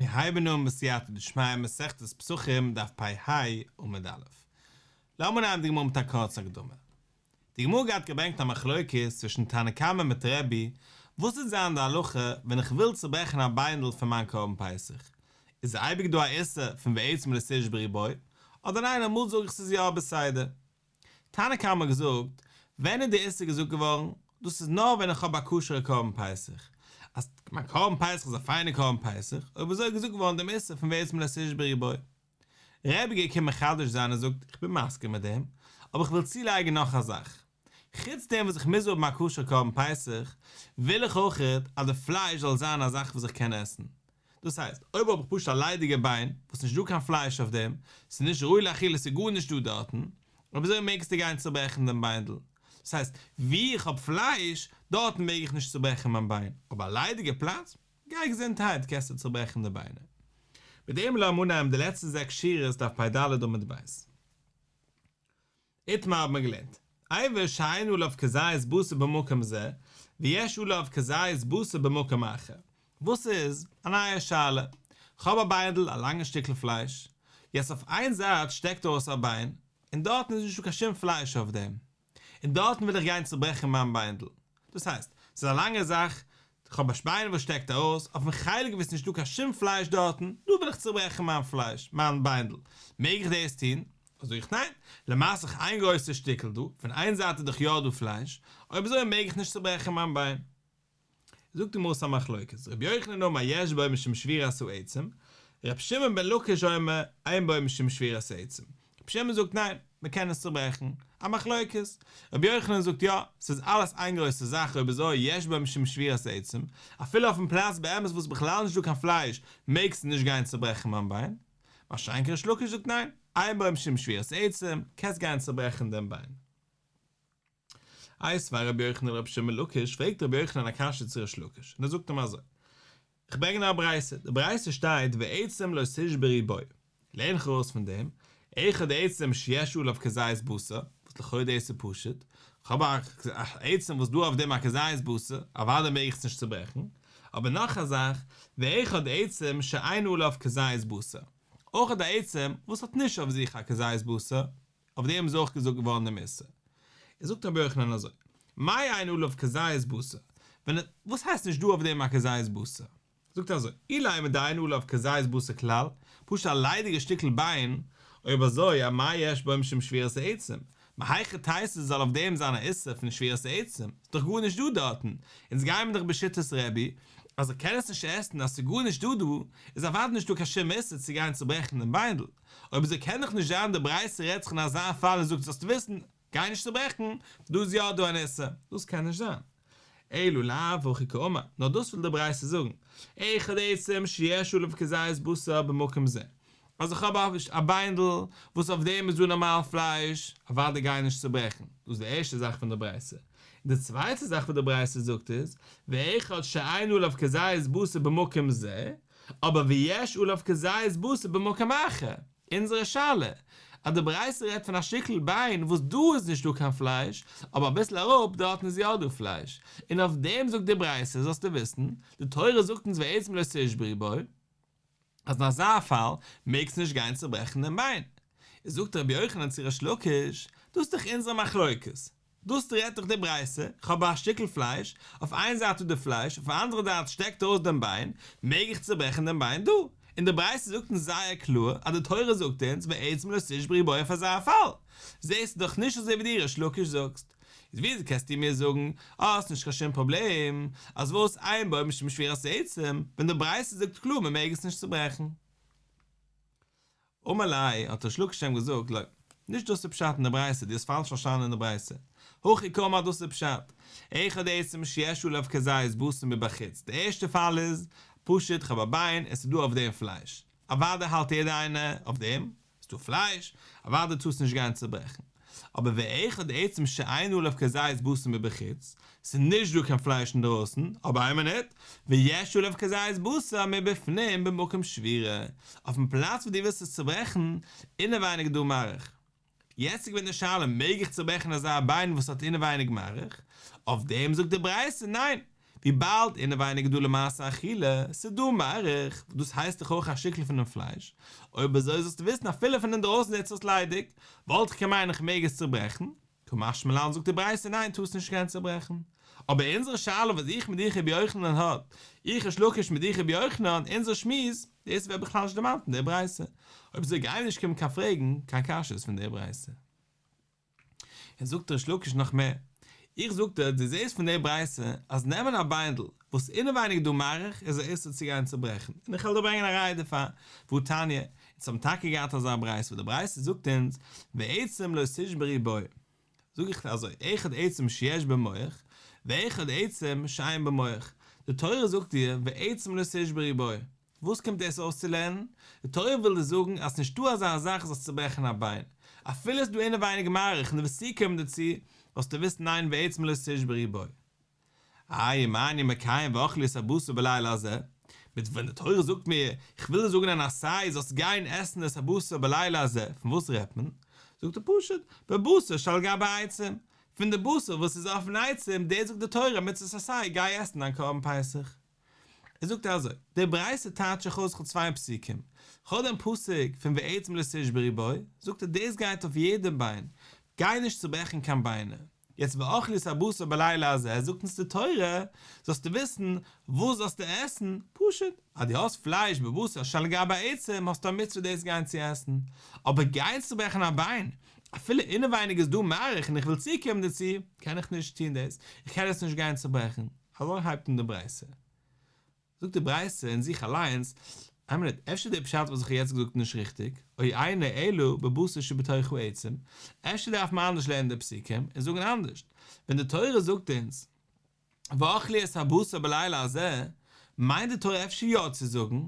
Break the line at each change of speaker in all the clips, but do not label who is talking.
מיר הייבן אן בסייעתא דשמיא מסכת פסחים דף פ ה עמוד א'. לאמיר נעמען די גמרא מיט א קורצע הקדמה. די גמרא גייט געברענגט א מחלוקת צווישן תנא קמא מיט רבי, וואס וועט זיין די הלכה ווען איך וויל צוברעכן א ביינדל פון מיין קרבן פסח, איז אייביג דא א איסור פון ועצם לא תשברו בו, אדער ניין אמאל זאג איך ס'איז יא בסדר. תנא קמא האט געזאגט, ווען איז די איסור געזאגט געווארן? דאס איז נאר ווען איך האב א כשר'ע קרבן פסח. אז מיין קרבן פסח איז א פיינע קרבן פסח, אויב אזוי איז געזאגט געווארן דעם איסור פון ועצם לא תשברו בו. רבי געקומען מחדש זיין און זאגט, איך בין מסכים מיט דעם, אבער איך וויל צולייגן נאך א זאך. חוץ דעם וואס איך מוז האבן א כשר'ע קרבן פסח, וויל איך אויכעט אז די פלייש זאל זיין א זאך וואס איך קען עסן. דאס הייסט, אויב האב איך פשוט א ליידיגע ביין, וואס נישט דא קיין פלייש אויף דעם, ס'איז נישט ראוי לאכילה ס'איז גארנישט דא דארטן, אויב אזוי מעגסטו גיין צוברעכן דעם ביינדל. דאס הייסט, וואו איך האב פלייש, דארטן מעג איך נישט צוברעכן מיין ביין, אבער א ליידיגע פלאץ, גיי געזונטהייט קענסטו צוברעכן די ביינער. מיט דעם לאמיר אנהייבן די לעצטע זעקס שורות דף פ ד עמוד ב'. איתמר האט מען געלערנט, אבר שאין עליו כזית בשר במקום זה, ויש עליו כזית בשר במקום אחר. וואס איז? א נייע שאלה. כ'האב א ביינדל, א לאנגע שטיקל פלייש, יעצט אויף איין זייט שטעקט ארויס א ביין, און דארטן איז נישטא קיין שום פלייש אויף דעם. און דארטן וויל איך גיין צוברעכן מיין ביינדל. דאס הייסט, ס'איז א לאנגע זאך, כ'האב א ביין וואס שטעקט ארויס, אויפן חלק וואו ס'איז נישטא קיין שום פלייש דארטן, דא וויל איך צוברעכן מיין פלייש, מיין ביינדל. מעג איך דאס טון? זאג איך ניין, למעשה איך איין גרויסע שטיקל דא, פון איין זייט איז דאך יא דא פלייש, אויב אזוי מעג איך נישט צוברעכן מיין ביין. זאגט די גמרא ס'א מחלוקת, רבי יוחנן אומר יש בו משום שבירת העצם, רבי שמעון בן לקיש אומר אין בו משום שבירת העצם, רבי שמעון זאגט ניין, מען קען עס צוברעכן, א מחלוקת, רבי יוחנן זאגט יא, ס'איז אלעס איין גרויסע זאך אויב אזוי יש בו משום שבירת העצם, אפילו אויפן פלאץ באמת וואס בכלל נישט דא קיין פלייש מעגסטו נישט גיין צוברעכן מיין ביין, מה שאין כן ריש לקיש זאגט ניין, אין בו משום שבירת עצם, קענסט גיין צוברעכן דעם ביין. איתיביה רבי יוחנן לרבי שמעון לקיש, פרעגט רבי יוחנן א קשיא צו ריש לקיש, און ער זאגט אים אזוי, איך ברענג נאר א ברייתא, די ברייתא שטייט ועצם לא תשברו בו, לערן איך ארויס פון דעם, אחד עצם שיש עליו כזית בשר, וואס לכאורה דאס איז פשוט, כ'האב א עצם וואס דא אויף דעם א כזית בשר, אוודאי מעג איך עס נישט צוברעכן, אבער נאך א זאך, ואחד עצם שאין עליו כזית בשר, אויך א עצם וואס האט נישט אויף זיך א כזית בשר, אויף דעם איז אויך געזאגט געווארן דעם איסור. איז זאגט רבי יוחנן אזוי, מאי אין עליו כזית בשר, ווען וואס הייסט נישט דא אויף דעם א כזית בשר? זאגט ער אזוי, אילימא דאין עליו כזית בשר כלל, פשוט א ליידיגע שטיקל ביין, אויב אזוי אמאי יש בו משום שבירת העצם, מהיכי תיתי זאל אויף דעם זיין א איסור פון שבירת העצם, ס'איז דאך גארנישט דא דארטן, אונז גייען מיר דאך בשיטת רבי, אז איך קען עס נישט עסן אז ס'איז גארנישט דא דא, איז אוודאי נישטא קיין שום איסור צו גיין צוברעכן דעם ביינדל, אויב אזוי קען דאך נישט זיין די ברייתא רעדט זיך אין אזא פאל און זאגט זאלסט וויסן, גיי נישט צוברעכן, דא איז יא דא אן איסור, דאס קען נישט זיין. אלא לאו הכי קאמר, נאר דאס וויל די ברייתא זאגן, אחד עצם שיש עליו כזית בשר במקום זה, אז איך האב א ביינדל וואס אויף דעם איז דא נארמאל פלייש, אוודאי גיי נישט צוברעכן, דאס איז די ערשטע זאך פון די ברייתא, און די צווייטע זאך וואס די ברייתא זאגט איז, ואחד שאין עליו כזית בשר במקום זה, אבער ויש עליו כזית בשר במקום אחר, אונזערע שאלה, אז די ברייתא רעדט פון א שטיקל ביין וואס דא איז נישט דא קיין פלייש, אבער אביסל אראפ דארטן איז יא דא פלייש, און אויף דעם זאגט די ברייתא זאלסטו וויסן, די תורה זאגט אונז ועצם לא תשברו בו, אז אין אזא פאל מעגסטו נישט גיין צוברעכן דעם ביין. איז זאגט רבי יוחנן צו ריש לקיש, דאס איז דאך אונזערע מחלוקת, דאס רעדט דאך די ברייתא, כ'האב א שטיקל פלייש, אויף איין זייט איז די פלייש, אויף די אנדערע זייט שטעקט ארויס דעם ביין, מעג איך צוברעכן דעם ביין דא? און די ברייתא זאגט אונז זייער קלאר אז די תורה זאגט אונז ועצם לא תשברו בו אויף אזא פאל. זעסטו דאך נישט אזוי ווי דו ריש לקיש זאגסט. איז וויאזוי קענסטו מיר זאגן אז ס'נישט קיין שום פראבלעם אז וואס אין בו משום שבירת העצם, ווען די ברייתא זאגט קלאר מ'מעג עס נישט צוברעכן? אמר ליה, האט ריש לקיש אים געזאגט, לא, נישט דאס איז פשט אין די ברייתא, דו האסט פאלש פארשטאנען אין די ברייתא. הכי קאמר דאס איז פשט, אחד עצם שיש עליו כזית בשר מבחוץ, די ערשטע פאל איז, פשוט כ'האב א ביין און ס'איז דא אויף דעם פלייש, אוודאי האלט יעדער איינער אויף דעם, איז דא פלייש, אוודאי טארסט נישט גיין צוברעכן. אבער ואחד עצם שאין עליו כזית בשר מבחוץ, ס'איז נישט דא קיין פלייש אינדרויסן, אבער איין מינוט, ויש עליו כזית בשר מבפנים במקום שבירה, אויפן פלאץ וואו דו ווילסט עס צוברעכן, אינעווייניג איז דא מארך. יעצט איז געווען די שאלה מעג איך צוברעכן אזא ביין וואס האט אינעווייניג מארך? אויף דעם זאגט די ברייתא ניין! וויבאלד אינעווייניג איז דא למעשה אכילה, ס'איז דא מרח, דאס הייסט דאך אויך א שטיקל פונעם פלייש, אויב אזוי זאלסטו וויסן אפילו פון אינדרויסן זעט עס אויס ליידיג, וואלט איך געמיינט איך מעג עס צוברעכן, קא משמע לן זאגט די ברייתא ניין טארסט נישט גיין צוברעכן. אבער אונזערע שאלה וואס איך מיט דיך רבי יוחנן האט, איך ריש לקיש מיט דיך רבי יוחנן, אונזער שמועס, דאס ווערט בכלל נישט דערמאנט אין די ברייתא. אויב אזוי גייען מיר נישט קומען קיין פרעגן קיין קשיות פון די ברייתא. און זאגט ריש לקיש נאך מער, איך זאג דיר, דו זעסט פון די ברייתא אז נעמען א ביינדל וואס אינעווייניג איז דא מרח איז א איסור צו גיין צוברעכן, און איך וועל דיר ברענגען א ראיה דערפאר, והא תניא, אונז האבן טאקע געהאט אזא ברייתא וואס די ברייתא זאגט אונז ועצם לא תשברו בו, זאג איך אזוי, אחד עצם שיש בו מח, ואחד עצם שאין בו מח, די תורה זאגט דיר ועצם לא תשברו בו, וואס קומט דאס אויסצולערנען? די תורה וויל דיר זאגן אז ס'נישטא אזא זאך זאלסט צוברעכן א ביין, אפילו ס'איז דא אינעווייניג מרח און דו וועסט צוקומען דערצו, זאלסטו וויסן ניין ועצם לא תשברו בו. איי ומה אני מקיים ואכלו את הבשר בלילה הזה, מיט ווען די תורה זאגט מיר איך וויל דיר זאגן אן עשה זאלסט גיין עסן את הבשר בלילה הזה, פון וואס רעדט מען? זאגט ער פשוט, בבשר שעל גבי העצם, פון די בשר וואס איז אויפן עצם, דאס זאגט די תורה מצות עשה גיי עסן דיין קרבן פסח. ער זאגט אזוי, די ברייתא טייטש איך אויס כ'האב צוויי פסוקים, כ'האב דעם פסוק פון ועצם לא תשברו בו, זאגט ער דאס גייט אויף יעדע ביין, גיי נישט צוברעכן קיין ביינער, יעצט ואכלו את הבשר בלילה הזה זאגט אונז די תורה, זאלסטו וויסן, וואס זאלסטו עסן, פשוט, אז דו האסט פלייש בבשר שעל גבי העצם האסטו א מצוה דאס גיין צו עסן, אבער גיין צוברעכן א ביין, אפילו אינעווייניג איז דא מרח און איך וויל צוקומען דערצו, קען איך נישט טון דאס, איך קען עס נישט גיין צוברעכן. אזוי הייבט אן די ברייתא. זאגט די ברייתא אין זיך אליינס, איין מינוט, אפשר די פשט וואס איך האב יעצט געזאגט איז נישט ריכטיג, או אינו אלא בבשר שבתוך העצם, אפשר דארף מען אנדערש לערנען די פסוקים און זאגן אנדערש, ווען די תורה זאגט אונז ואכלו את הבשר בלילה הזה, מיינט די תורה אפשר יא צו זאגן,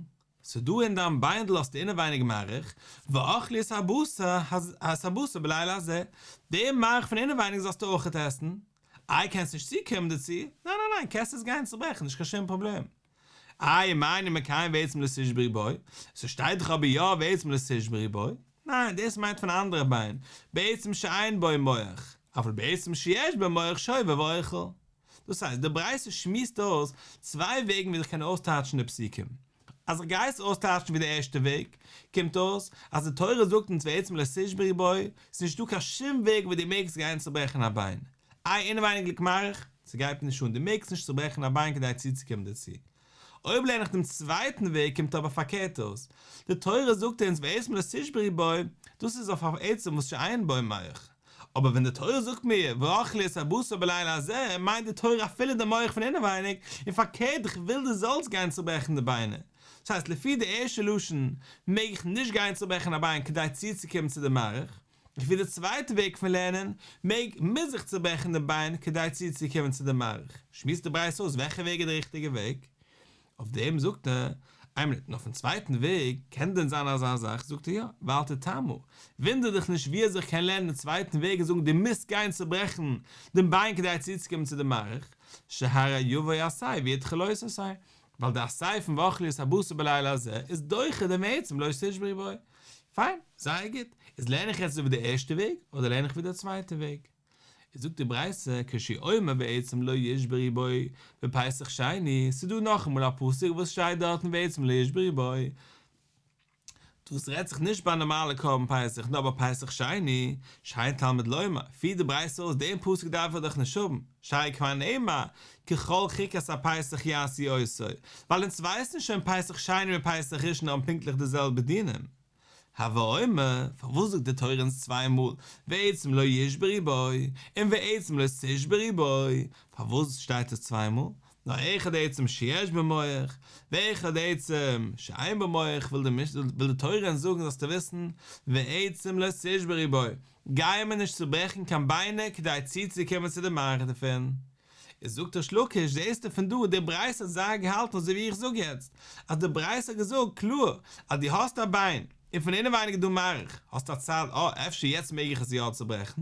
ס'דא אין דיין ביינדל האסטו אינעווייניג מרח, ואכלו את הבשר את הבשר בלילה הזה, די מרח פון אינעווייניג זאלסטו אויכעט עסן, איי קענסט נישט צוקומען דערצו? ניין ניין ניין קענסט עס גיין צוברעכן נישט קיין שום פראבלעם. איי ומה אני מקיים ועצם לא תשברו בו, ס'שטייט דאך אבער יא ועצם לא תשברו בו, ניין דאס מיינט פון א אנדערע ביין, בעצם שאין בו מח, אבל בעצם שיש בו מח שובר ואוכל. דאס הייסט, די ברייתא שמועסט אויס צוויי וועגן ווי איך קען אויסטייטשן די פסוקים. אז איך גיי עס אויסטייטשן ווי די ערשטע וועג, קומט אויס אז די תורה זאגט אונז ועצם לא תשברו בו, ס'איז נישטא קיין שום וועג ווי דו מעגסט גיין צוברעכן א ביין. איי אינעווייניג ליגט מרח? ס'גייט מיר נישט אן, דו מעגסט נישט צוברעכן א ביין כדי צוצוקומען דערצו. אויב לערן איך דעם צווייטן וועג קומט אבער פארקערט אויס, די תורה זאגט אונז ועצם לא תשברו בו, דאס איז אויף א עצם וואס שאין בו מח, אבער ווען די תורה זאגט מיר ואכלו את הבשר בלילה הזה מיינט די תורה אפילו די מח פון אינעווייניג, און פארקערט איך וויל דו זאלסט גיין צוברעכן די ביינער, דאס הייסט לפי די ערשטע לשון מעג איך נישט גיין צוברעכן א ביין כדי צוצוקומען צו די מרח, לפי די צווייטע וועג פון לערנען, מעג, מוז איך צוברעכן די ביין כדי צוצוקומען צו די מרח. שמועסט די ברייתא אויס וועלכע וועג איז די ריכטיגע וועג. אויף דעם זאגט ער, איין מינוט, און אויפן צווייטן וועג, קען דען זיין אזא זאך? זאגט ער יא, ואל תתמה, וואונדער דיך נישט ווי אזוי איך קען לערנען דעם צווייטן וועג און זאגן דו מוזט גיין צוברעכן דעם ביין כדי צוצוקומען צו די מרח, שהרי יבוא עשה וידחה לא תעשה, ווייל די עשה פון ואכלו את הבשר בלילה הזה איז דוחה דעם עצם לא תשברו בו. פיין, זייער גוט. איז לערן איך יעצט ווי די ערשטע וועג, אדער לערן איך ווי די צווייטע וועג? איז זאגט די ברייתא, כשהוא אומר ועצם לא ישברו בו בפסח שני, ס'איז דא נאכאמאל א פסוק וואס שטייט דארטן ועצם לא ישברו בו, דאס רעדט זיך נישט ביי נארמאלע קרבן פסח נאר ביי פסח שני, שאין תלמוד לומר, פירט די ברייתא אויס דעם פסוק דארף ער דאך נישט האבן, שהרי כבר נאמר, ככל חוקת הפסח יעשו אותו, ווייל אונז ווייסן שוין פסח שני מיט פסח ראשון האבן פונקטליך די זעלבע דינים. הוי אומר, פארוואס זאגט די תורה אונז צוויי מאל ועצם לא ישברו בו און ועצם לא תשברו בו, פארוואס שטייט עס צוויי מאל? נאר אחד עצם שיש בו מח, ואחד עצם שאין בו מח, וויל די תורה אונז זאגן זאלסטו וויסן, ועצם לא תשברו בו, גייען מיר נישט צוברעכן קיין ביינער כדי צוצוקומען צו די מרח דערפון. איז זאגט ריש לקיש, זעסטו פון דא, די ברייתא האט זייער געהאלטן אזוי ווי איך זאג יעצט, אז די ברייתא האט געזאגט קלאר אז דו האסט א ביין, און פון אינעווייניג איז דא מרח, האסט א צד, אה אפשר יעצט מעג איך עס יא צוברעכן,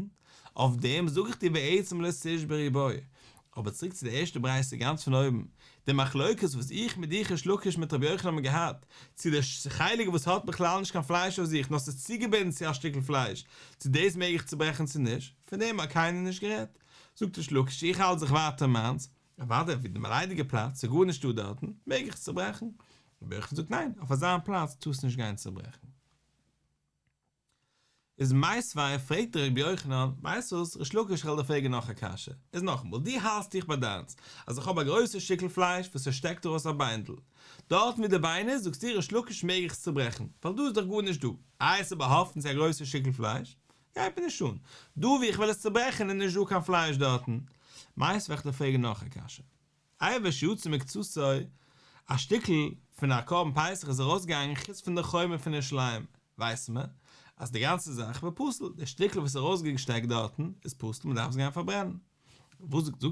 אויף דעם זאג איך דיר ועצם לא תשברו בו. אבער צוריק צו די ערשטע ברייתא גאנץ פון אויבן, די מחלוקת וואס איך מיט דיך ריש לקיש מיט רבי יוחנן האבן געהאט, צו די חלק וואס האט בכלל נישט קיין פלייש אויף זיך נאר ס'איז צוגעבינדן צו א שטיקל פלייש, צו דאס מעג איך צוברעכן צו נישט, פון דעם האט קיינער נישט גערעדט. זאגט ריש לקיש איך האלט זיך ווייטער מיינס. אוודאי ווי די ליידיגע פלאץ ס'איז גארנישט דא דארטן, מעג איך עס צוברעכן? רבי יוחנן זאגט ניין, אויף אזא פלאץ טארסטו נישט גיין צוברעכן. איז מיתיבי פרעגט רבי יוחנן, ווייסט וואס, ריש לקיש איך וועל דיר פרעגן נאך א קשיא, איז נאכאמאל, דו האלסט דיך ביי דיינס, אז איך האב א גרויסע שטיקל פלייש וואס עס שטעקט ארויס א ביינדל, דארטן ווי די ביין איז, זאגסטו ריש לקיש מעג איך עס צוברעכן, ווייל דא איז דאך גארנישט דא, איי עס איז באהאפטן צו א גרויסע שטיקל פלייש, גייט מיר נישט אן, דא ווי איך וויל עס צוברעכן איז נישט דא קיין פלייש דארטן, מיתיבי וועל איך דיר פרעגן נאך א קשיא. אבר שיצא מקצתו, א שטיקל פון א קרבן פסח איז ארויסגעגאנגען חוץ פון די חומה פון ירושלים, ווייסן מיר אז די גאנצע זאך ווערט פסול, די שטיקל וואס איז ארויסגעשטעקט דארטן איז פסול מען דארף עס גיין פארברענען. וואס זאגט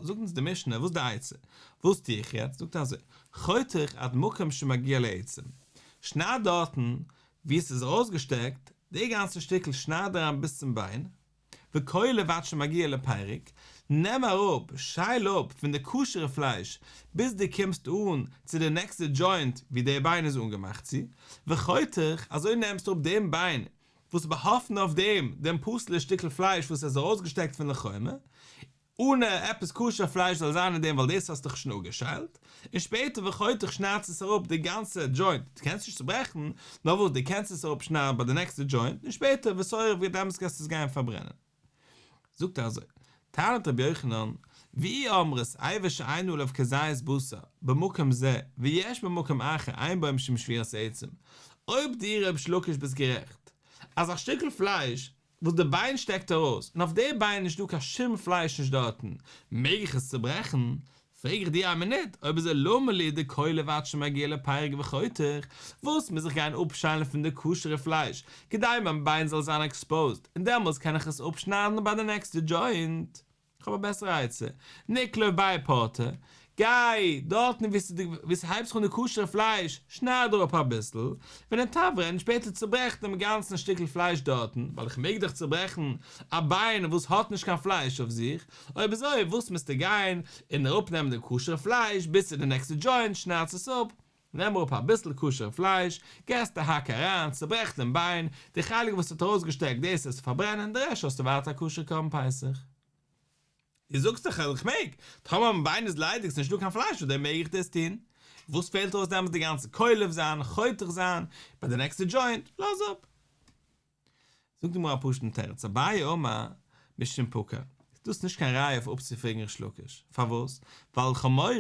אונז די משנה, וואס איז די עצה? וואס טו איך יעצט? זאגט ער אזוי, חותך עד מקום שמגיע לעצם, שנייד דארטן וואו עס איז ארויסגעשטעקט, די גאנצע שטיקל שנייד אריין ביז צום ביין, וקולף עד שמגיע לפרק, נעם אראפ, שייל אפ פון די כשר'ע פלייש ביז דו קומסט אן צו די נעקסטע דזשוינט ווי דער ביין איז אנגעמאכט צו, וחותך, אזוי נעמסטו אפ דעם ביין וואס איז באהאפטן אויף דעם דעם פסול'ע שטיקל פלייש וואס איז ארויסגעשטעקט פון די חומה, אנע עפעס כשר פלייש זאל זיין אין דעם ווייל דאס האסטו דאך שוין אפגעשיילט, און שפעטער וחותך שניידסט עס אראפ די גאנצע דזשוינט, דו קענסט נישט צוברעכן, נאר וואס דו קענסט עס אראפ שניידן ביי די נעקסטע דזשוינט, און שפעטער ושורף דעמאלטס קענסטו עס גיין פארברענען. זאגט ער אזוי, טענה'ט רבי יוחנן, ואי אמרת אבר שאין עליו כזית בשר במקום זה ויש במקום אחר אין בו משום שבירת עצם, אויב דו ריש לקיש ביסט גערעכט אז א שטיקל פלייש וואס די ביין שטעקט ארויס, און אויף די ביין איז נישט דא קיין שום פלייש נישט דארטן, מעג איך עס צוברעכן? פרעג איך דיר א מינוט, אויב אזוי למה לי דקולף עד שמגיע לפרק וחותך, וואס מוז איך גיין אפשיילן פון די כשר'ע פלייש, כדי מיין ביין זאל זיין עקספאוזד, און דעמאלטס קען איך עס אפשניידן ביי די נעקסטע דזשוינט? כ'האב א בעסערע עצה, נקלוף ביה פורתא, גיי דארטן וואו ס'הייבט זיך אן די כשר'ע פלייש, שנייד אראפ אביסל, ונתבריה און שפעטער צוברעך דעם גאנצן שטיקל פלייש דארטן, ווייל איך מעג דאך צוברעכן א ביין וואס האט נישט קיין פלייש אויף זיך, אויב אזוי וואס מוזטו גיין און אראפנעמען די כשר'ע פלייש ביז צו די נעקסטע דזשוינט, שניידסט עס אפ, נעם אראפ אביסל כשר'ע פלייש, געסט א האק אריין, צוברעך דעם ביין, די חלק וואס האט ארויסגעשטעקט דאס וועסטו פארברענען, די רעשט האסטו ווייטער א כשר'ע קרבן פסח. דו זאגסט דאך אז איך מעג, טאמער מיין ביין איז ליידיג ס'נישט דא קיין פלייש אויף דעם מעג איך דאס טון, וואס פעלט אויס דעמאלטס די גאנצע קולף זיין, חותך זיין, ביי די נעקסטע דזשוינט, לאז אפ. זאגט די גמרא א פשוט'ן תירוץ, אביי אמר משום פקע, איז דאס נישט קיין ראיה אויף אפצופרעגן ריש לקיש, פארוואס? ווייל איך האב מורא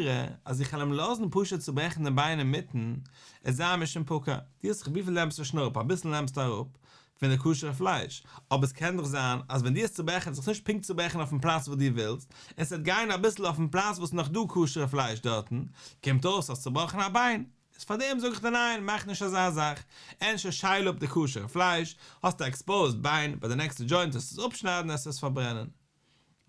אז איך וועל אים לאזן פשוט צוברעכן דעם ביין אינמיטן, עט זיין משום פקע, דו האסט זיך וויפיל נעמסטו שוין אראפ, אביסל נעמסטו אראפ פון די כשר'ע פלייש, אבער עס קען דאך זיין אז ווען דו וועסט צוברעכן וועט זיך נישט פונקט צוברעכן אויפן פלאץ וואס דו ווילסט, און ס'וועט גיין אביסל אויפן פלאץ וואס איז נאך דא כשר'ע פלייש דארטן, קומט אויס האסט צובראכן א ביין. איז פאר דעם זאג איך דיר ניין מאך נישט אזא זאך, ענדערש שייל אפ די כשר'ע פלייש, האסט א עקספאוזד ביין, ביי די נעקסטע דזשוינט וועסטו עס אפשניידן וועסטו עס פארברענען.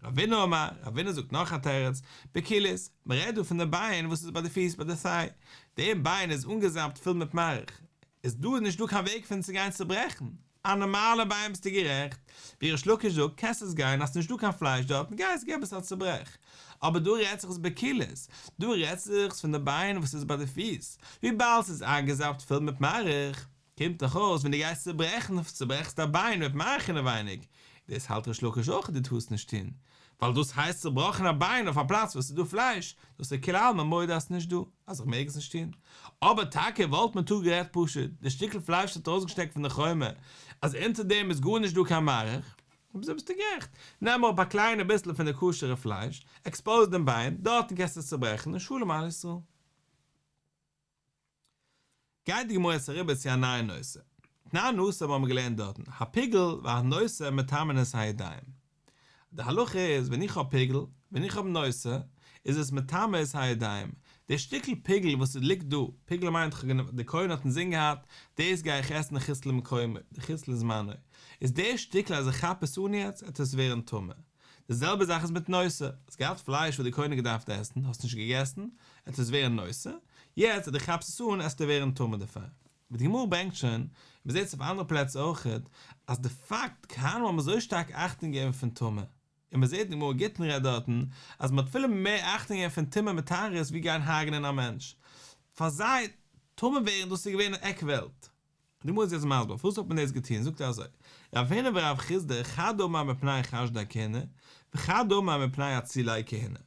רבינא אמר, רבינא זאגט נאך א תירוץ, בכלית, מען רעדט דא פון די ביין וואס איז ביי די פיס ביי די טיי, די ביין איז אנגעזאפט פול מיט מארך, איז דא איז נישט דא קיין וועג פון צו גיין צוברעכן, א נארמאלע ביין ביסטו גערעכט, ווי ריש לקיש זאגט קענסט עס גיין אז ס'נישט דא קיין פלייש דארטן גיי עס געב עס א צוברעך, אבער דא רעדט זיך עס בכלית, דא רעדט זיך פון די ביין וואס איז ביי די פיס, וויבאלד ס'איז איינגעזאפט פול מיט מארך, קומט דאך אויס ווען דו גייסט צוברעכן צוברעכסטו א ביין מיט מארך אינעווייניג, דאס האלט ריש לקיש אויך אז דו טארסט נישט טון, ווייל דאס הייסט צובראכן א ביין אויף א פלאץ וואס ס'איז דא פלייש, דאס איז כולי עלמא מודה אז ס'נישט דא, אז איך מעג עס נישט טון. אבער טאקע וואלט מען דא גערעדט פשוט, די שטיקל פלייש וואס האט ארויסגעשטעקט פון די חומה, אז אונטער דעם איז גארנישט דא קיין מארך, אויב אזוי ביסטו גערעכט, נעם אראפ א קליינע ביסל פון די כשר'ע פלייש, עקספאוז דעם ביין, דארטן קענסטו עס צוברעכן און שלום על ישראל. גייט די גמרא יעצט אריבער צו א נייע נושא. תנן התם האבן מיר געלערנט דארטן, הפיגול והנותר מטמאין את הידיים. די הלכה איז ווען איך האב פיגול, ווען איך האב נותר, איז עס מטמא את הידיים. די שטיקל פיגול וואס ליגט דא, פיגול מיינט די כהן האט אינזין געהאט, דאס גיי איך עסן חוץ למקומו, חוץ לזמנו, איז די שטיקל אז איך כאפ עס אן יעצט, עט עס ווערן טמא. די זעלבע זאך איז מיט נותר, האסט געהאט פלייש וואס די כהן האט געדארפט עסן, האסט נישט געגעסן, עט עס ווערן נותר, יעצט אז דו כאפסט עס אן עסטו ווערן טמא דערפאר. ווי די גמרא ברענגט שוין, און מען זעט עס אויף אנדערע פלעצער אויכעט, אז די פאקט כהנים האבן אזוי שטארק אכטונג געגעבן פון טומאה, און מען זעט אין די גמרא גיטין רעדט דארטן, אז מען האט אפילו מער אכטונג געגעבן פון טומאה מיט טהרות ווי גיין הרג'נען א מענטש. פאר זיי, טמא ווערן דאס איז געווען עק וועלט. די גמרא איז יעצט מסביר פארוואס האט מען דאס געטון, זאגט ער אזוי, רב הונא ורב חסדא חד אמר מפני חשדי כהונה, וחד אמר מפני אצילי כהונה.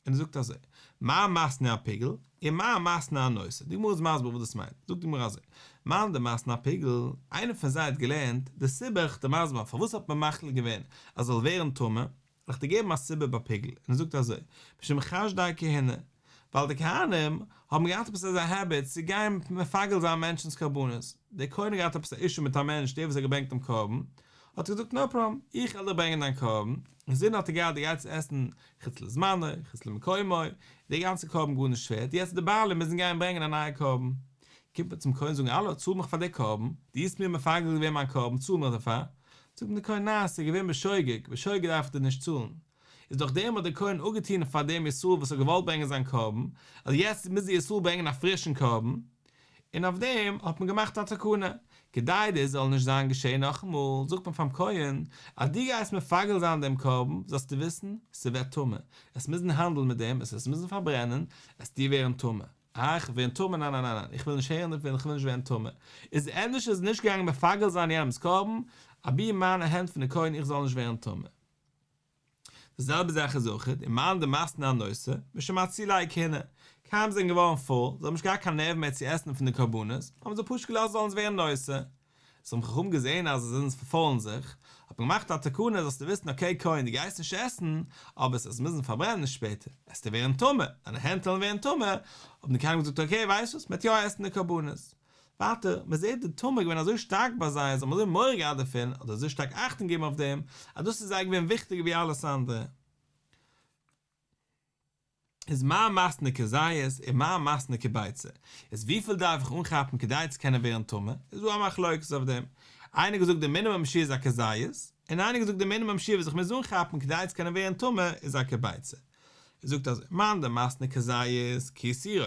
און ער זאגט אזוי, מר מתני אפיגול, ומר מתני אנותר, די גמרא איז מסביר וואס דאס מיינט, זאגט די גמרא אזוי, מאן דמתני אפיגול, איינער פון זיי האט געלערנט, די סיבה איך דיר מסביר פארוואס האט מען מחליט געווען אז זאל ווערן טמא, וועל איך דיר געבן א סיבה ביי פיגול, און ער זאגט אזוי, משום חשדי כהונה, ווייל די כהנים האבן געהאט עפעס אזא העביט צו גיין מפגל זיין מענטשנ'ס קרבנות, דער כהן האט געהאט עפעס א אישו מיט א מענטש דער וואס האט געברענגט דעם קרבן, האט ער געזאגט נאו פראבלעם, איך וועל דיר ברענגען דיין קרבן, אינזין האט ער געהאט דו גייסט עסן חוץ לזמנו, חוץ למקומו, די גאנצע קרבן גארנישט ווערט, יעצט די בעלים מוזן גיין ברענגען א נייע קרבן. קומט מען צום כהן זאגן האלא צאל מיך פאר די קרבן, דו האסט מיר מפגל געווען מיין קרבן צאל מיך דערפאר, זאגט אים די כהן ניין ס'איז געווען בשוגג, בשוגג דארף איך דיר נישט צאלן. איז דורך דעם האט דער כהן אפגעטון פאר דעם ישראל וואס האט געוואלט ברענגען זיין קרבן, אז יעצט מוז די ישראל ברענגען א פרישן קרבן, און אויף דעם האט מען געמאכט א תקנה, כדי דאס זאל נישט זיין געשען נאכאמאל, זאגט מען פאר'ן כהן, אז דו גייסט מפגל זיין דעם קרבן, זאלסטו וויסן, ס'ווערט טמא, עסט מוזן האנדלן מיט דעם, עסט עס מוזן פארברענען, עסטו ווערן טמא. אה, איך ווערן טמא? ניין ניין ניין ניין, איך וויל נישט הערן דערפון, איך וויל נישט ווערן טמא. איז ענדערש איז נישט געגאנגען מפגל זיין יענעמ'ס קרבן, אבי מיינע הענט פון די כהן איך זאל נישט ווערן טמא. די זעלבע זאך איז אויך ומאן דמתני אנותר, משום אצילי כהונה, כהנים זענען געווארן פויל, זיי האבן נישט געהאט קיין נערוון מער צו עסן פון די קרבנות, האבן זיי פשוט געלאזט זאלן עס ווערן נותר. עס האבן חכמים געזען אז זיי זענען פארפוילן זיך, האט מען געמאכט א תקנה זאלסטו וויסן אקעי כהן דו גייסט נישט עסן, אבער עסט עס מוזן פארברענען שפעטער, עסטו ווערן טמא, דיינע הענט וועלן ווערן טמא, האבן די כהנים געזאגט אקעי ווייסט וואס, מען וועט יא עסן די קרבנות. ווייטער, מען זעט די טומאה איז געווען אזוי שטארק ביי זיי, זיי האבן אזוי מורא געהאט דערפון, אדער אזוי שטארק אכטונג געגעבן אויף דעם, אז דאס איז זיי געווען וויכטיגער ווי אלעס אנדערע. איז מר מתני כזית און מר מתני כביצה, איז וויפיל דארף איך אנכאפן כדי צו קענען ווערן טמא, איז דא א מחלוקת אויף דעם, איינער האט געזאגט די מינימום שיעור איז א כזית, און איינער האט געזאגט די מינימום שיעור וואס איך מוז אנכאפן כדי צו קענען ווערן טמא איז א כביצה. ער זאגט אזוי, מאן דמתני כזית כאיסורו,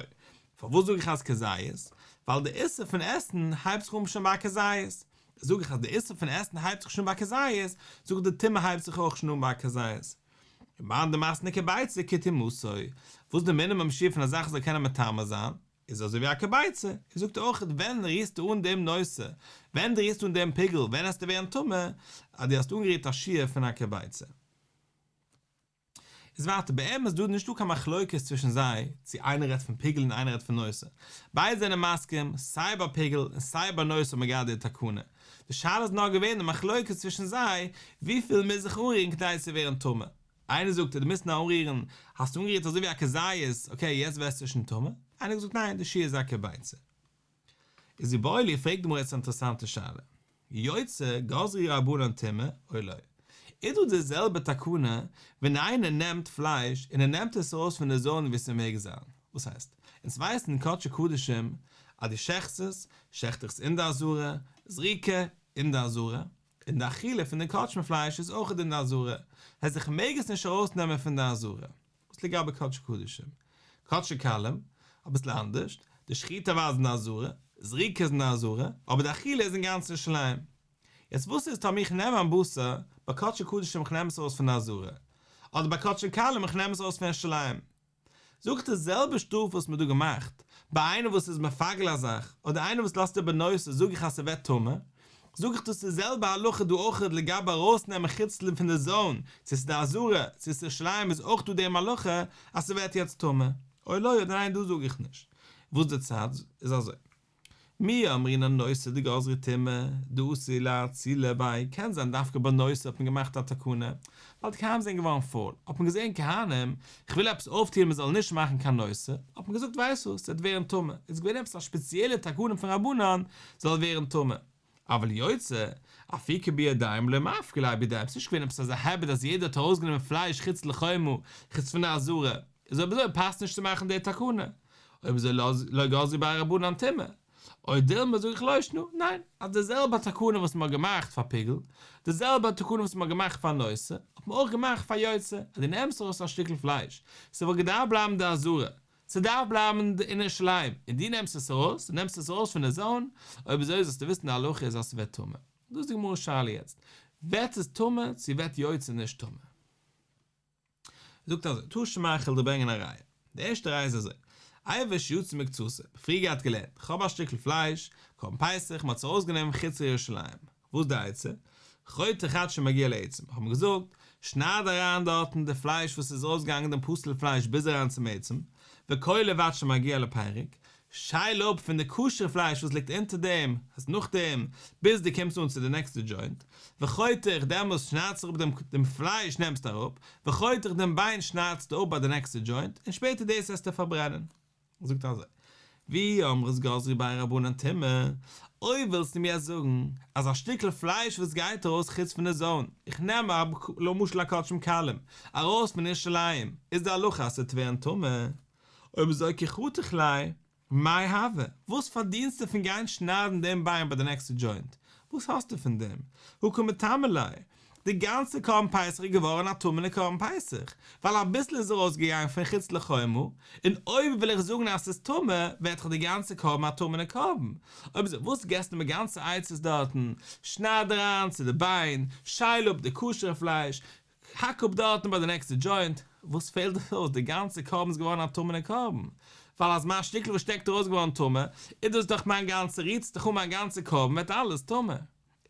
פארוואס זאג איך אז כזית? ווייל די איסור פון עסן הייבט זיך אן שוין ביי א כזית, זאג איך אז די איסור פון עסן הייבט זיך שוין ביי כזית, זאג איך די טומאה הייבט זיך אויך שוין אן ביי א כזית. ומאן דמתני כביצה כטומאתו, וואס די מינימום שיעור פון א זאך זאל קענען מטמא זיין, איז אזוי ווי א כביצה, ער זאגט אויך ווען רירסטו אן דעם נותר, ווען דו רירסט אן דעם פיגול, ווען עסטו ווערן טמא, אז דו האסט אנגערירט א שיעור פון א כביצה. איז ווייטער, באמת איז דא נישטא קיין מחלוקת צווישן זיי, צו איינער רעדט פון פיגול און איינער רעדט פון נותר, ביידע זענען מסכים, סיי ביי פיגול און סיי ביי נותר האט מען געהאט די תקנה, די שאלה איז נאר געווען די מחלוקת צווישן זיי, וויפיל מוז איך אנרירן כדי צו ווערן טמא, איינער זאגט דו מוזט נאר אנרירן, האסט אנגערירט אזוי ווי א כזית, אקעי יעצט ווערסטו שוין טמא, איינער האט געזאגט ניין די שיעור איז א כביצה. איז איבעיא להו פרעגט די גמרא יעצט א אינטערעסאנטע שאלה, יוצר גזרו רבנן טומאה או לא? איז דא די זעלבע תקנה ווען איינער נעמט פלייש און ער נעמט עס ארויס פון די זאון ווי ס'מעג זיין? וואס הייסט? אונז ווייסן אין קדשי קדשים אז דו שעכטסט עס, שעכט איך עס אין די עזרה, זריקה אין די עזרה, און די אכילה פון די קדשים פלייש איז אויך אין די עזרה, הייסט איך מעג עס נישט ארויסנעמען פון די עזרה. וואס לגבי קדשי קדשים? קדשי קלים, אביסל אנדערש, די שחיטה אוודאי איז אין די עזרה, זריקה איז אין די עזרה, אבער די אכילה איז אינגאנצן ירושלים. יעצט וואס איז טאמער איך נעם מיין בשר ביי קדשי קדשים איך נעם עס ארויס פון די עזרה, אדער ביי קדשי קלים איך נעם עס ארויס פון ירושלים? זאג איך די זעלבע שטראף וואס מ'האט דא געמאכט ביי איינער וואס איז מפגל א זאך, אדער איינער וואס לאזט איבער נותר זאג איך אז ס'ווערט טמא, זאג איך דאס די זעלבע הלכה דא אויך לגבי ארויסנעמען חוץ פון די זאון, צו ס'איז די עזרה, צו ס'איז ירושלים איז אויך דא דעם הלכה אז ס'ווערט יעצט טמא, או לא אדער ניין דא זאג איך נישט. וואס די צד איז אזוי. מי אמרינן נותר דגזרו טומאה, דאתו לאצולי ביה, קען זיין דווקא ביי נותר האט מען געמאכט א תקנה, ווייל די כהנים זענען געווארן פויל, האט מען געזען כהנים, איך וויל עפעס אויפטוען מען זאל נישט מאכן קיין נותר, האט מען געזאגט ווייסט וואס, ס'וועט ווערן טמא, איז געווען עפעס א שפעציעלע תקנה פון רבנן זאל ווערן טמא. אבל יוצר, אפוקי בידיים לא מפקי ליה בידיים, ס'נישט געווען עפעס אזא העביט אז יעדער האט ארויסגענומען פלייש חוץ לחומה, חוץ פון די עזרה, איז אויב אזוי פאסט נישט צו מאכן די תקנה, אויב אזוי לא גזרו ביה רבנן טומאה. או דילמא זאג איך לא שנא, ניין, אז די זעלבע תקנה וואס מ'האט געמאכט פאר פיגול, די זעלבע תקנה וואס מ'האט געמאכט פאר נותר, האט מען אויך געמאכט פאר יוצר, אז דו נעמסט ארויס א שטיקל פלייש, ס'וואלט געדארפט בלייבן די עזרה, ס'דארף בלייבן אין ירושלים, און דו נעמסט עס ארויס, דו נעמסט עס ארויס פון די זאון, אויב אזוי זאלסטו וויסן די הלכה איז אז ס'ווערט טמא. דאס איז די גמרא'ס שאלה יעצט, ווערט עס טמא צו ווערט יוצר נישט טמא? זאגט אזוי, תא שמע כ'וועל דיר ברענגען א ראיה. די ערשטע ראיה איז אזוי, אבר שיצא מקצתו, פריער געהאט געלערנט, כ'האב א שטיקל פלייש, קרבן פסח, מ'האט עס ארויסגענומען חוץ לירושלים, וואס די עצה? חותך עד שמגיע לעצם, האט מען געזאגט, שנייד אריין דארטן די פלייש וואס איז ארויסגעגאנגען דעם פסול'ע פלייש ביז אריין צום עצם, וקולף עד שמגיע לפרק, שייל אפ פון די כשר'ע פלייש וואס ליגט אונטער דעם, אז נאכדעם, ביז דו קומסט אן צו די נעקסטע דזשוינט, וחותך, דעמאלס שניידסטו אראפ דעם דעם פלייש נעמסטו אראפ, וחותך דעם ביין שניידסטו אפ ביי די נעקסטע דזשוינט, און שפעטער דאס וועסטו פארברענען. זאגט אזוי, ואי אמרת גזרו ביה רבנן טומאה, אויב ווילסטו מיר יעצט זאגן אז א שטיקל פלייש וואס גייט ארויס חוץ פון די זאון, איך נעם א למשל א קדשים קלים, ארויס פון ירושלים, איז די הלכה אז ס'וועט ווערן טמא, אויב אזוי כי חתיך ליה, מאי הוי? וואס פארדינסטו פון גיין שניידן דעם ביין ביי די נעקסטע דזשוינט? וואס האסטו פון דעם? הא קא מטמא ליה, די גאנצע קרבן פסח איז געווארן א טמא'נע קרבן פסח, ווייל אביסל איז ארויסגעגאנגען פון חוץ לחומה, און אויב וויל איך זאגן אז ס'איז טמא, ווערט דאך די גאנצע קרבן א טמא'נע קרבן. אויב אזוי וואס געסטו מיר גאנצע עצות דארטן? שנייד אריין צו די ביין, שייל אפ די כשר'ע פלייש, האק אפ דארטן ביי די נעקסטע דזשוינט, וואס פעלט דאס אויס? די גאנצע קרבן איז געווארן א טמא'נע קרבן, ווייל אז מיין שטיקל וואס שטעקט ארויס איז געווארן טמא, איז דאס דאך מיין גאנצע רירט זיך דאך אן מיין גאנצע קרבן ווערט אלעס טמא.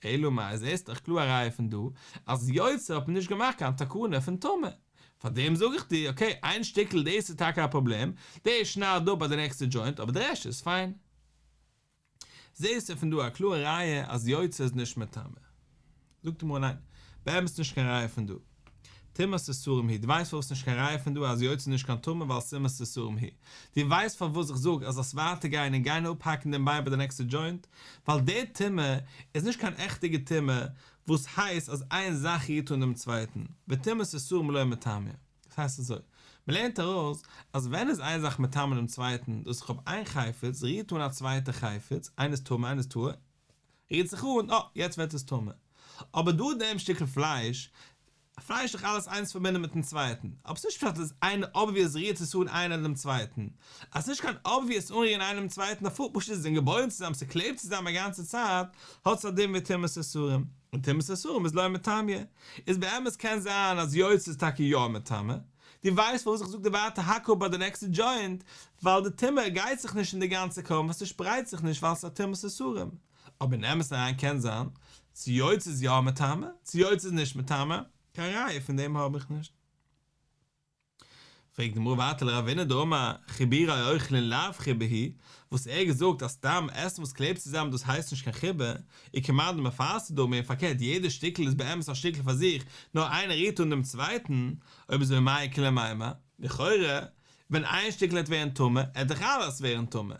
אלא מאי זעסט דאך קלאר א ראיה פון דא אז יוצר האט מען נישט געמאכט קיין תקנה פון טומאה. פאר דעם זאג איך דיר, אקעי איין שטיקל דאס איז טאקע א פראבלעם, דאס שנייד אפ ביי די נעקסטע דזשוינט אבער די רעשט איז פיין. זעסטו פון דא א קלארע ראיה אז יוצר איז נישט מטמא. זאגט די גמרא ניין, באמת נישט קיין ראיה פון דא. טומאת איסורים היא, דו ווייסט פארוואס נישט קיין ראיה פון דא אז יוצר איז נישט קיין טומאה ווייל טומאת איסורים היא. דו ווייסט פארוואס איך זאג אז זאלסט ווייטער גיין און גיין אפהאקן דעם ביין ביי די נעקסטע דזשוינט? ווייל די טומאה איז נישט קיין עכטיגע טומאה וואס הייסט אז איין זאך רירט אן דעם צווייטן, וטומאת איסורים לא מטמיא. דאס הייסט אזוי, מען לערנט ארויס אז ווען איז איין זאך מטמא דעם צווייטן, דאס איך האב איין חפץ רירט אן א צווייטע חפץ, איינער איז טמא איינער איז טהור, רירט זיך אן, אה, יעצט ווערט עס טמא. אבער דא דעם שטיקל פלייש, פלייש איז דאך אלעס איינס פארבינדן מיטן צווייטן, אבער ס'נישט פשט אז איין אבוויעס רירט עס אן איינער דעם צווייטן, אז ס'נישט קיין אבוויעס אנרירן איינעם דעם צווייטן אפילו פשוט זיי זענען געבוירן צוזאם ס'קלעבט צוזאם א גאנצע צייט, האט עס א דין ווי טומאת איסורים, און טומאת איסורים איז לא מטמיא. איז באמת קען זיין אז יוצר איז טאקע יא מטמא, דו ווייסט פארוואס איך זאג דיר ווייטער האק אפ ביי די נעקסטע דזשוינט, ווייל די טומאה גייט זיך נישט אין די גאנצע קרבן ווייל ס'שפרייט זיך נישט ווייל ס'איז א טומאת איסורים. אבער אין אמת אריין קען זיין צו יוצר איז יא מטמא צו יוצר איז נישט מטמא, קיין ראיה פון דעם האב איך נישט. פרעגט די גמרא ווייטער לרבינא דאמר חיבורי אוכלין לאו חיבור הוא, וואס ער האט געזאגט אז סתם עסן וואס קלעבט צוזאמען דאס הייסט נישט קיין חיבור, וכמאן דמפרסא דמי און פארקערט יעדע שטיקל איז באמת א שטיקל פאר זיך נאר איינער רירט אן דעם צווייטן, אויב אזוי מאי איכא למימר, לכאורה ווען איין שטיקל העט ווערן טמא העט דאך אלעס ווערן טמא,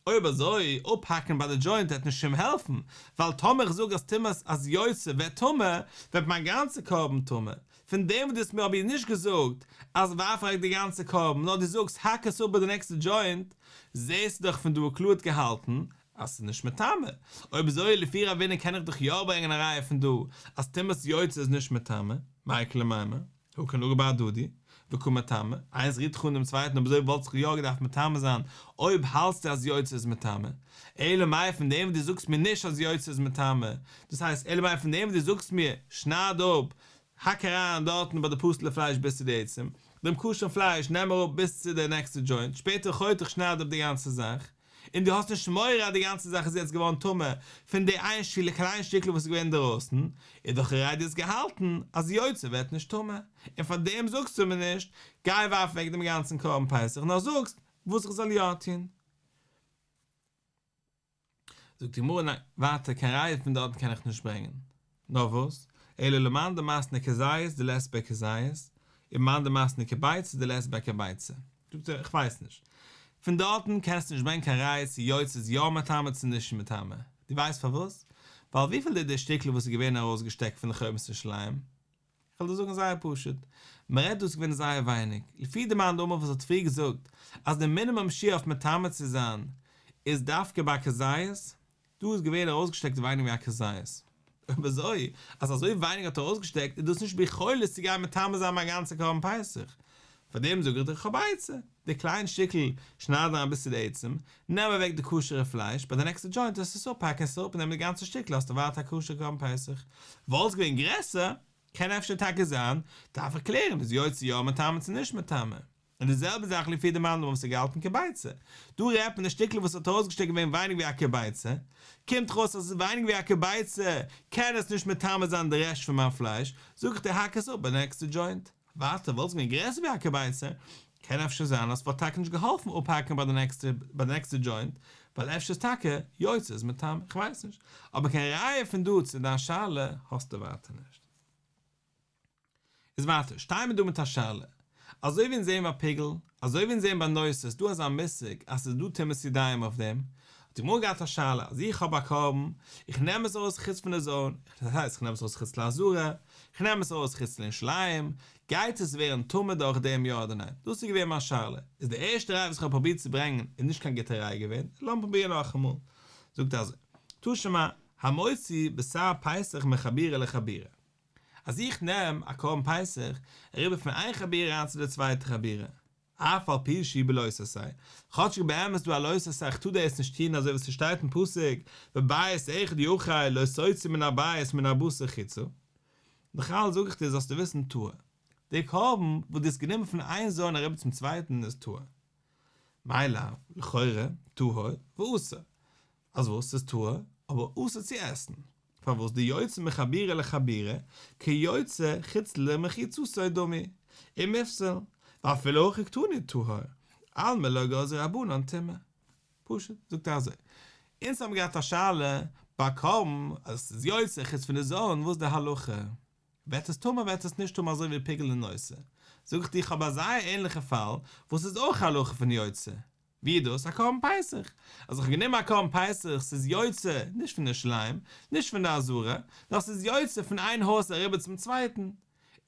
אויב אזוי, אפהאקן ביי די דזשוינט העט נישט שום העלפן, ווייל טאמער איך זאג אז טומאת אז יוצר ווערט טמא, ווערט מיין גאנצע קרבן טמא. פון דעם וואס דו האסט מיר אבער נישט געזאגט אז ווארף אוועק די גאנצע קרבן, נאר דו זאגסט האק עס אפ ביי די נעקסטע דזשוינט, זעסטו דאך פון דא קלאר האט געהאלטן אז ס'איז נישט מטמא. אויב אזוי לפי רבינא קען איך דאך יא ברענגען א ראיה פון דא אז טומאת יוצר איז נישט מטמא, מאי איכא למימר. הא קא נגע בהדדי, וקא מטמא, איינס רירט דאך אן דעם צווייטן אויב אזוי וואלט זיך יא געדארפט מטמא זיין אויב האלטסטו אז יוצר איז מטמא, אלא מאי פון דעם וואס דו זאגסט מיר נישט אז יוצר איז מטמא, דאס הייסט אלא מאי פון דעם וואס דו זאגסט מיר שנייד אפ, האק אריין דארטן ביי די פסול'ע פלייש ביז צו די עצם, דעם כשר'ן פלייש נעם אראפ ביז צו די נעקסטע דזשוינט, שפעטער חותך שנייד אפ די גאנצע זאך. און דו האסט נישט מורא אז די גאנצע זאך איז יעצט געווארן טמא פון די איין שטיקל קליין שטיקל וואס איז געווען אינדערויסן, איז דאך א ראיה דו האסט געהאלטן אז יוצר ווערט נישט טמא, און פאר דעם זאגסטו מיר נישט גיי ווארף אוועק דעם גאנצן קרבן פסח נאר זאגסט וואס איך זאל יא טון. זאגט די גמרא ניין, ווייטער קיין ראיה פון דארטן קען איך נישט ברענגען. נאר וואס, אלא למאן דמתני כזית דלית ביה כזית, ומאן דמתני כביצה דלית ביה כביצה. זאגט ער, איך ווייס נישט. פון דארטן קענסטו נישט ברענגען קיין ראיה צו יוצר איז יא מטמא צו נישט מטמא. דו ווייסט פארוואס? ווייל וויפיל איז די שטיקל וואס איז געווען ארויסגעשטעקט פון די חומת ירושלים? איך וועל דיר זאגן זייער פשוט, מען רעדט דא ס'איז געווען זייער ווייניג, לפי די מאן דאמר וואס האט פריער געזאגט אז די מינימום שיעור אויף מטמא צו זיין איז דווקא ביי כזית, דא איז געווען ארויסגעשטעקט ווייניג ווי א כזית. אויב אזוי, אז אזוי ווייניג האט ארויסגעשטעקט איז דאס נישט ביכולת צו גיין מטמא זיין מיין גאנצע קרבן פסח. פאר דעם זאג איך דיר איך האב א עצה, די קליין שטיקל שנייד אריין ביז צו די עצם, נעם אוועק די כשר'ע פלייש, ביי די נעקסטע דזשוינט וועסטו עס אפהאקן עס אראפנעמען די גאנצע שטיקל האסטו ווייטער א כשר'ע קרבן פסח. וואלט עס געווען גרעסער, קען אפשר טאקע זיין, דארף איך קלערן איז יוצר יא מטמא צו נישט מטמא. און די זעלבע זאך לפי די מאן דאמר וואס האט געהאלטן כביצה. דא רעדט מען די שטיקל וואס האט ארויסגעשטעקט געווען ווייניג ווי א כביצה, קומט דאך אויס אז עס איז ווייניג ווי א כביצה, קען עס נישט מטמא זיין די רעשט פון מיין פלייש, זאג איך דיר האק עס אפ ביי די נעקסטע דזשוינט. ווייטער וואלט עס געווען גרעסער ווי א כביצה, קען אפשר זיין אז ס'וואלט טאקע נישט געהאלפן אפהאקן ביי די נעקסטע ביי די נעקסטע דזשוינט, ווייל אפשר איז טאקע יוצא איז מטמא, כ'ווייס נישט, אבער קיין ראיה פון דא צו דיין שאלה האסטו ווייטער נישט. איז ווייטער, שטייען מיר דא מיט א שאלה. אזוי ווי אונז זעהן ביי פיגול, אזוי ווי אונז זעהן ביי נותר איז דא אזא מושג אז ס'איז דא טומאת ידיים אויף דעם, האט די גמרא געהאט א שאלה, אז איך האב א קרבן, איך נעם עס ארויס חוץ פון די זאון, דאס הייסט איך נעם עס ארויס חוץ לעזרה, איך נעם עס ארויס חוץ לירושלים, גייט עס ווערן טמא דורך דעם יא אדער ניין? דאס איז געווען מיין שאלה. איז די ערשטע ראיה וואס איך האב פרובירט צו ברענגען איז נישט קיין גוטע ראיה געווען, לאמיר פרובירן נאכאמאל. זאגט אזוי, תא שמע, המוציא בשר פסח מחבורה לחבורה. אז איך נעם א קרבן פסח אריבער פון איין חבורה אריין צו די צווייטע חבורה, אף על פי שהוא בלא תעשה, כאטשיג באמת איז דא א לא תעשה איך טאר דאס נישט טון אזוי ווי ס'שטייט אין פסוק בבית אחד יאכל לא תוציא מן הבית מן הבשר חוצה, נאכאלץ זאג איך דיר זאלסטו וויסן טהור, די קרבן וואס דו האסט גענומען פון איין זאון אריבער צום צווייטן איז טהור. מאי לאו, לכאורה, טהור, ואסור. אז וואס? ס'איז טהור, אבער אסור צו עסן. פארוואס דיוצא מחבורה לחבורה, כיוצא חוץ למחיצתו דמי, ומיפסל, ואפילו הכי קתני טהור, אלמא לא גזרו רבנן טומאה. פשוט, זאגט ער אזוי. אונז האבן געהאט א שאלה ביי קרבן, אז ס'איז יוצא חוץ פון די זאון, וואס איז די הלכה? ווערט עס טמא ווערט עס נישט טמא אזוי ווי פיגול און נותר? זאג איך דיר איך האב א זייער ענליכע פאל וואס איז אויך הלכה פון יוצא, ווי איז דאס? א קרבן פסח! אז איך האב גענומען א קרבן פסח, ס'איז יוצא, נישט פון ירושלים, נישט פון די עזרה, נאר ס'איז יוצא פון איין הויז אריבער צום צווייטן,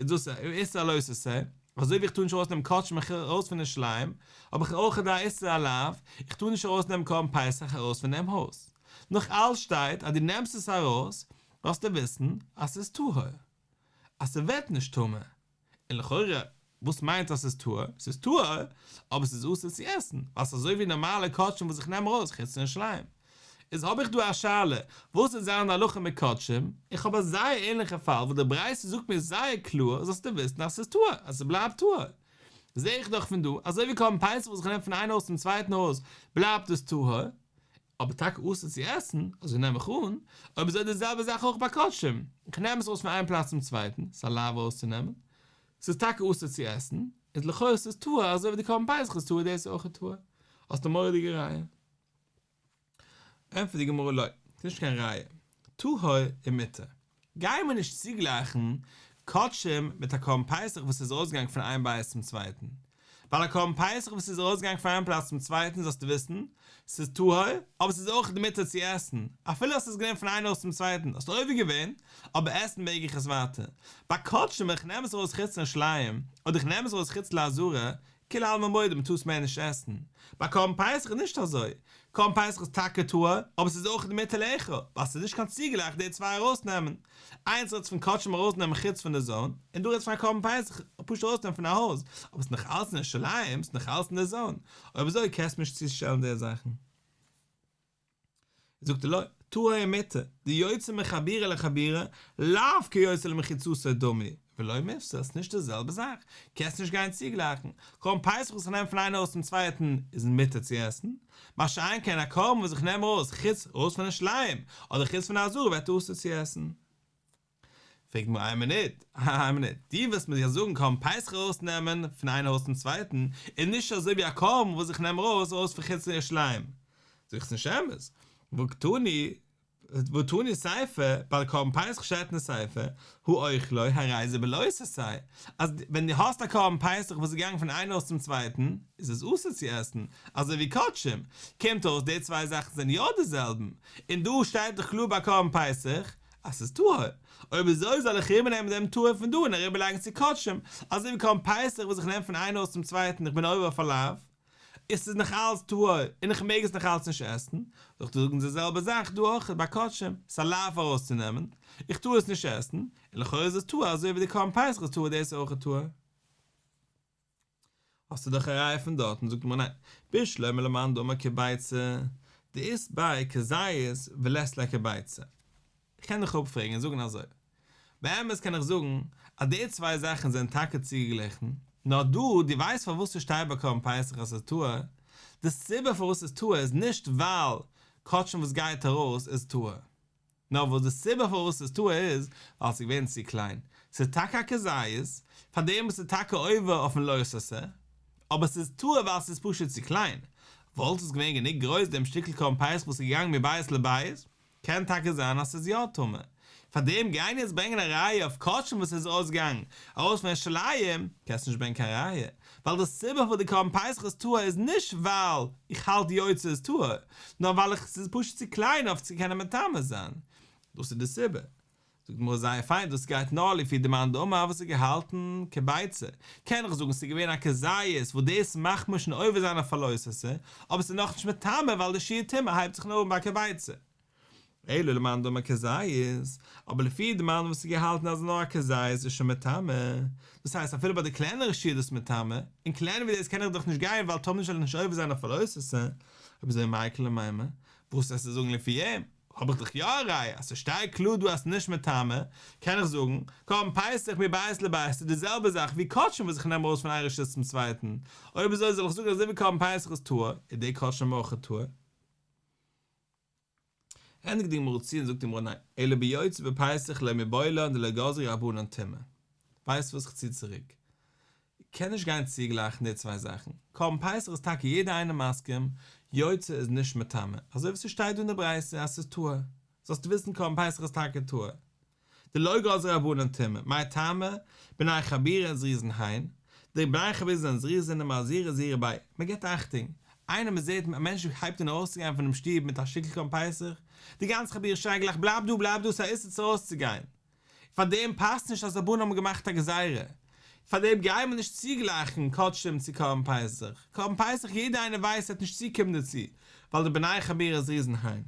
איז דאס א איסור א לא תעשה, אזוי ווי איך טאר נישט ארויסנעמען קדשים ארויס פון ירושלים, האב איך אויך דא א איסור א לאו, איך טאר נישט ארויסנעמען קרבן פסח ארויס פון דעם הויז. נאך אלץ שטייט אז דו נעמסט עס ארויס, זאלסטו וויסן אז ס'איז טהור, אז ס'ווערט נישט טמא, און לכאורה וואס מיינט אז ס'איז טהור? ס'איז טהור, אבער ס'איז אסור צו עסן, ווייל ס'איז אזוי ווי נארמאלע קדשים וואס איך נעם ארויס חוץ לירושלים. איז האב איך דא א שאלה, וואס וועט זיין די הלכה מיט קדשים? איך האב א זייער ענליכע פאל וואס די ברייתא זאגט מיר זייער קלאר זאלסטו וויסן אז ס'איז טהור, אז ס'בלייבט טהור. זע איך דאך פון דא, אזוי ווי קרבן פסח וואס איך נעם פון איין הויז צום צווייטן הויז בלייבט עס טהור, אבער טאקע אסור צו עסן, אזוי נעם איך אן, אויב אזוי די זעלבע זאך אויך ביי קדשים, איך נעם עס ארויס פון איין פלאץ צום צווייטן, ס'איז א לאו ארויסצונעמען, ס'איז טאקע אסור צו עסן, איז לכאורה ס'איז טהור אזוי ווי די קרבן פסח איז טהור דאס איז אויך טהור. האסט א מורא'דיגע ראיה. ענטפערט די גמרא לא, ס'איז נישט קיין ראיה, טהור ומותר. גייען מיר נישט צוגלייכן קדשים מיט א קרבן פסח וואס איז ארויסגעגאנגען פון איין בית צום צווייטן, ווייל א קרבן פסח וואס איז ארויסגעגאנגען פון איין פלאץ צום צווייטן זאלסטו וויסן, ס'איז טהור, אבער ס'איז אויך מותר צו עסן, אפילו האסט עס גענומען פון איין הויז צום צווייטן, האסט עובר געווען, אבער עסן מעג איך עס ווייטער. ביי קדשים ווען כ'נעם עס ארויס חוץ לירושלים, אדער כ'נעם עס ארויס חוץ לעזרה, כולי עלמא מודה מ'טאר עס מער נישט עסן. ביי קרבן פסח איז נישט אזוי. קרבן פסח איז טאקע טהור, אבער ס'איז אויך מותר לאכול, ווייל ס'איז נישט קיין צוגלייך די צוויי ארויסנעמען. איינס רעדט פון קדשים ארויסנעמען חוץ פון די זאון, און דא רעדט פון א קרבן פסח פשוט ארויסנעמען פון א הויז, אבער ס'איז נאך אלץ אין ירושלים, ס'איז נאך אלץ אין די זאון. אויב אזוי קענסטו נישט צושטעלן די זאכן. זאגט ער לא, טהור ומותר, דיוצא מחבורה לחבורה, לאו כיוצא למחיצתו דמי, ולא מיפסל, ס'איז נישט די זעלבע זאך, קענסט נישט גיין צוגלייכן, קרבן פסח וואס איך נעם פון איין הויז צום צווייטן איז מותר צו עסן, מה שאין כן א קרבן וואס איך נעם ארויס חוץ ארויס פון ירושלים, אדער חוץ פון די עזרה ווערט אסור צו עסן. פרעגט די גמרא איין מינוט, איין מינוט, דו ווילסט מיר זאגן קרבן פסח ארויסנעמען פון איין הויז צום צווייטן איז נישט אזוי ווי א קרבן וואס איך נעם ארויס ארויס פון חוץ לירושלים? זאג איך ס'נישט אמת, והקתני והתני סיפא, ביי די קרבן פסח שטייט אין די סיפא, האוכלו הרי זה בלא תעשה, אז ווען דו האסט א קרבן פסח וואס איז געגאנגען פון איין הויז צום צווייטן, איז עס אסור צו עסן, אזוי ווי קדשים, קומט אויס די צוויי זאכן זענען יא די זעלבן, און דא שטייט דאך קלאר ביי קרבן פסח, אז ס'איז טהור, אויב אזוי זאל איך אריבערנעמען דעם טהור פון דא און אריבערלייגן צו קדשים, אזוי ווי קרבן פסח וואס איך נעם פון איין הויז צום צווייטן איך בין עובר אויף א לאו, און ס'איז נאך אלץ טהור און איך מעג עס נאך אלץ נישט עסן, זאל איך דיר זאגן די זעלבע זאך דא אויך ביי קדשים, ס'איז א לאו ארויסצונעמען, איך טאר עס נישט עסן, און לכאורה איז עס טהור אזוי ווי די קרבן פסח איז טהור דאס איז אויך טהור. האסטו דאך א ראיה פון דארטן, זאגט די גמרא ניין, בשלמא למאן דאמר כביצה, דאית ביה כזית ולית ליה כביצה. איך קען דיך אפפרעגן און זאגן אזוי, באמת קען איך זאגן אז די צוויי זאכן זענען טאקע צוגעגליכן, נאר דא, דו ווייסט פארוואס ס'שטייט ביי קרבן פסח אז ס'איז טהור? די סיבה פארוואס ס'איז טהור איז נישט ווייל קדשים וואס גייט ארויס איז טהור. נאר וואס די סיבה פארוואס ס'איז טהור איז ווייל ס'איז געווען צו קליין. ס'איז טאקע א כזית, פארדעם איז ס'טאקע עובר אויפן לא תעשה, אבער ס'איז טהור ווייל ס'איז פשוט צו קליין. וואלט עס געווען גענוג גרויס דעם שטיקל קרבן פסח וואס איז געגאנגען מבית לבית, קען טאקע זיין אז ס'איז יא טמא. פאר דעם גיין יעצט ברענגען א ראיה אויף קדשים וואס איז ארויסגעגאנגען ארויס פון ירושלים, קענסט נישט ברענגען קיין ראיה, ווייל די סיבה פארוואס די קרבן פסח איז טהור איז נישט ווייל איך האלט יוצא איז טהור, נאר ווייל איך ס'איז פשוט צו קליין אויף צו קענען מטמא זיין. דאס איז די סיבה. זאגט די גמרא זייער פיין, דאס גייט נאר לפי די מאן דאמר וואס האט געהאלטן כביצה, קען איך זאגן ס'איז געווען א כזית וואס דאס מאכט מיר שוין עובר זיין אויף א לא תעשה, אבער ס'איז נאכנישט מטמא ווייל די שיעור טומאה הייבט זיך נאר אן ביי כביצה. אלא למאן דאמר כזית, אבער לפי די מאן וואס האט געהאלטן אז נאר א כזית איז שוין מטמא, דאס הייסט אפילו ביי די קלענערע שיעור איז דאס מטמא, און קלענער ווי דאס קען איך דאך נישט גיין ווייל טאמער נישט וועל איך נישט עובר זיין אויף א לא תעשה, אויב אזוי מאי איכא למימר, וואס וועסטו זאגן לפי אים? האב איך דאך יא א ראיה אז ס'שטייט קלאר דא אז ס'נישט מטמא, קען איך זאגן, קרבן פסח מבית לבית איז די זעלבע זאך ווי קדשים וואס איך נעם ארויס פון איין רשות צום צווייטן, אויב אזוי זאל איך זאגן אזוי ווי קרבן פסח איז טהור, איז די קדשים אויך טהור. ענדיגט די גמרא צו און זאגט די גמרא ניין, אלא ביוצא בפסח לא מיבעיא לן דלא גזרו רבנן טומאה. ווייסט וואס איך צי צוריק. קען נישט גיין צוגלייכן די צוויי זאכן, קרבן פסח איז טאקע יעדער איינער מסכים, יוצא איז נישט מטמא, אזוי ווי ס'שטייט דא אין די ברייתא אז ס'איז טהור, זאלסטו וויסן קרבן פסח איז טאקע טהור. דלא גזרו רבנן טומאה, מאי טעמא, בני חבורה זריזין הן, די בני חבורה זענען זריזין ומזהירי זהירי ביה, מען גיבט אכטונג, איינער מען זעט א מענטש הייבט אן ארויסצוגיין פונעם שטוב מיט א שטיקל קרבן פסח, די גאנצע חבורה שרייט גלייך בלייב דא בלייב דא ס'איז א איסור צו ארויסצוגיין, פאר דעם פאסט נישט אז רבנן האבן געמאכט א גזירה, פאר דעם גייען מיר נישט צוגלייכן קדשים צו קרבן פסח, קרבן פסח יעדער איינער ווייסט ער וועט נישט צוקומען דערצו, ווייל די בני חבורה זריזין הן.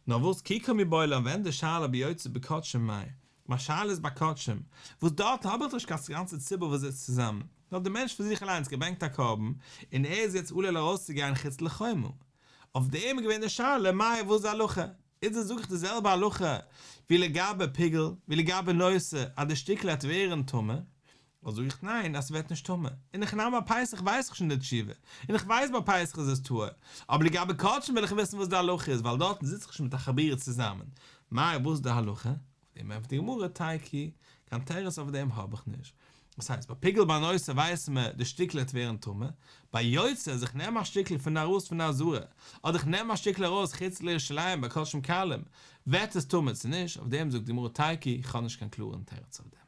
נאר וואס כי קא מיבעיא לן ווען די שאלה ביוצא בקדשים מאי, מיין שאלה איז ביי קדשים, וואס דארט האב איך נישט קיין גאנצע ציבור וואס זיצט צוזאמען, נאר דער מענטש פאר זיך אליינס געברענגט א קרבן, און ער איז יעצט עלול ארויסצוגיין חוץ לחומה. אויף דעם איז געווען די שאלה מאי וואס איז די הלכה, איז דאס זאג איך די זעלבע הלכה ווי לגבי פיגול, ווי לגבי נותר, אז די שטיקל העט ווערן טמא, אדער זאג איך ניין אז ס'ווערט נישט טמא, אין הכי נמי ביי פסח ווייס איך שוין די תשובה, און איך ווייס ביי פסח איז עס טהור, אבער לגבי קדשים וויל איך וויסן וואס די הלכה איז ווייל דארטן זיץ איך נישט מיט א חבורה צוזאמען, מאי וואס איז די הלכה? אויף דעם ענטפערט די גמרא תיקו, קיין תירוץ אויף דעם האב איך נישט. דאס הייסט ביי פיגול ביי נותר ווייסן מיר די שטיקל העט ווערן טמא, ביי יוצא אז איך נעם א שטיקל פון ארויס פון די עזרה, אדער איך נעם א שטיקל ארויס חוץ לירושלים ביי קדשים קלים, ווערט עס טמא צו נישט, אויף דעם זאגט די גמרא תיקו, איך האב נישט קיין קלארן תירוץ אויף דעם.